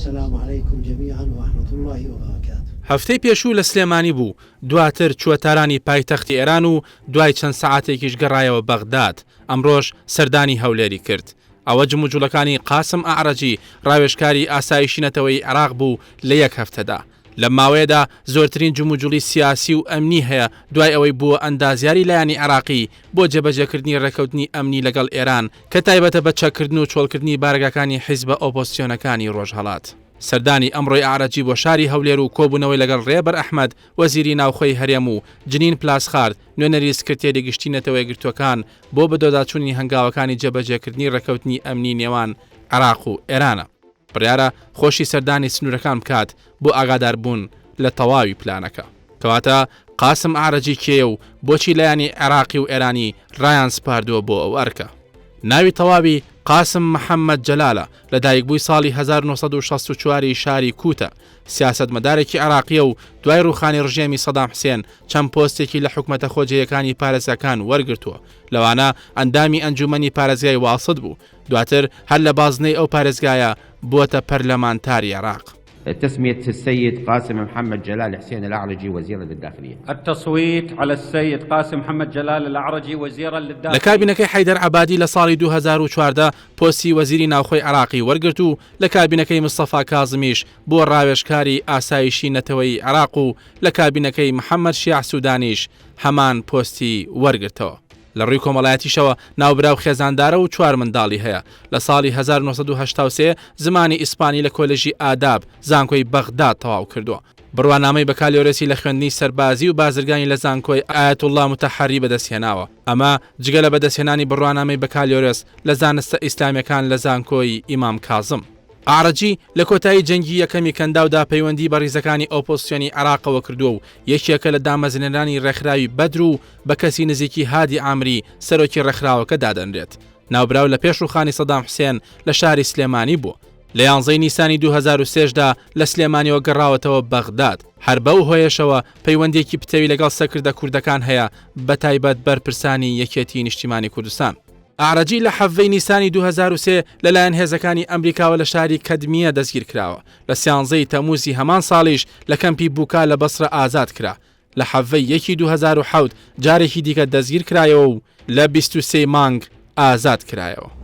السلام علیکم جمیعا و رحمة اللە و برکاته. هەفتەی پێشوو لە سلێمانی بوو، دواتر چووە تارانی پایتەختی ئێران و دوای چەند سەعاتێکیش گەڕایەوە بەغداد، ئەمڕۆش سەردانی هەولێری کرد. ئەوە جموجوڵەکانی قاسم ئەعرەجی، ڕاوێژکاری ئاسایشی نەتەوەیی عێراق بوو لە یەک هەفتەدا. لەم ماوەیەدا زۆرترین جموجوڵی سیاسی و ئەمنی هەیە دوای ئەوەی بووە ئەندازیاری لایەنی عێراقی بۆ جێبەجێکردنی ڕێککەوتنی ئەمنی لەگەڵ ئێران کە تایبەتە بە چەککردن و چۆڵکردنی بارەگاکانی حیزبە ئۆپۆزسیۆنەکانی ڕۆژهەڵات. سەردانی ئەمڕۆی ئەعرەجی بۆ شاری هەولێر و کۆبوونەوەی لەگەڵ ڕێبەر ئەحمەد وەزیری ناوخۆی هەرێم و جنین پلاسخارت نوێنەری سکرتێری گشتی نەتەوەیەکگرتووەکان بۆ بەدواداچوونی هەنگاوەکانی جێبەجێکردنی ڕێککەوتنی ئەمنی نێوان عێراق و ئێرانە. بڕیارە خۆشی سەردانی سنوورەکان بکات بۆ ئاگاداربوون لە تەواوی پلانەکە. کەواتە قاسم ئەعرەجی کێیە و بۆچی لایەنی عێراقی و ئێرانی ڕایان سپاردووە بۆ ئەو ئەرکە؟ ناوی تەواوی قاسم محەممەد جەلالە، لەدایکبووی ساڵی 1964 ی شاری کووتە، سیاسەتمەدارێکی عێراقییە و دوای ڕووخانی ڕژێمی سەدام حسێن چەند پۆستێکی لە حکومەتە خۆجێیەکانی پارێزگاکان وەرگرتووە، لەوانە ئەندامی ئەنجوومەنی پارێزگای واسط بوو، دواتر هەر لە بازنەی ئەو پارێزگایە بووەتە پەرلەمانتاری عێراق. تسمیة السید قاسم محمد جلال حسین الاعرجی وزیرا للداخلیە. التصویت علی السید قاسم محمد جلال الاعرجی وزیرا لە للداخلیە. کابینەکەی حەیدەر عەبادی لە ساڵی 2014 پۆستی وەزیری ناوخۆی عێراقی وەرگرت و لە کابینەکەی مستەفا کازمیش بووە ڕاوێژکاری ئاسایشی نەتەوەیی عێراق و لە کابینەکەی محەمەد شیاع سودانیش هەمان پۆستی وەرگرتەوە. لە ڕووی کۆمەڵایەتیشەوە ناوبراو خێزاندارە و چوار منداڵی هەیە. لە ساڵی 1983 زمانی ئیسپانی لە کۆلێژی ئاداب، زانکۆی بەغداد تەواو کردووە. بڕوانامەی بەکالۆرێسی لە خوێندنی سەربازی و بازرگانی لە زانکۆی ئایەتوڵڵا موتەحەری بەدەستهێناوە. ئەمە جگە لە بەدەستهێنانی بڕوانامەی بەکالۆرێس لە زانستە ئیسلامییەکان لە زانکۆی ئیمام کازم. ئەعرەجی لە کۆتایی جەنگی یەکەمی کەنداودا پەیوەندی بە ڕیزەکانی ئۆپۆزسیۆنی عێراقەوە کردووە و یەکێکە لە دامەزرێنەرانی ڕێکخراوی بەدر و بە کەسی نزیکی هادی عامری سەرۆکی ڕێکخراوەکە دادەنرێت. ناوبراو لە پێش ڕووخانی سەدام حوسێن لە شاری سلێمانی بووە. لە یانزەی نیسانی 2003 دا لە سلێمانیەوە گەڕاوەتەوە بەغداد. هەر بەو هۆیەشەوە پەیوەندییەکی پتەوی لەگەڵ سەرکردە کوردەکان هەیە بەتایبەت بەرپرسانی یەکێتی نیشتیمانی کوردستان. ئەعرەجی لە حەڤەی نیسانی 2003 لەلایەن هێزەکانی ئەمریکاوە لە شاری کەدمیە دەستگیرکراوە، لە سیانزەی تەمووزی هەمان ساڵیش لە کەمپی بوکا لە بەسرە ئازاد کرا، لە حەڤەی یەکی 2007 جارێکی دیکە دەستگیرکرایەوە و لە 23 مانگ ئازاد کرایەوە.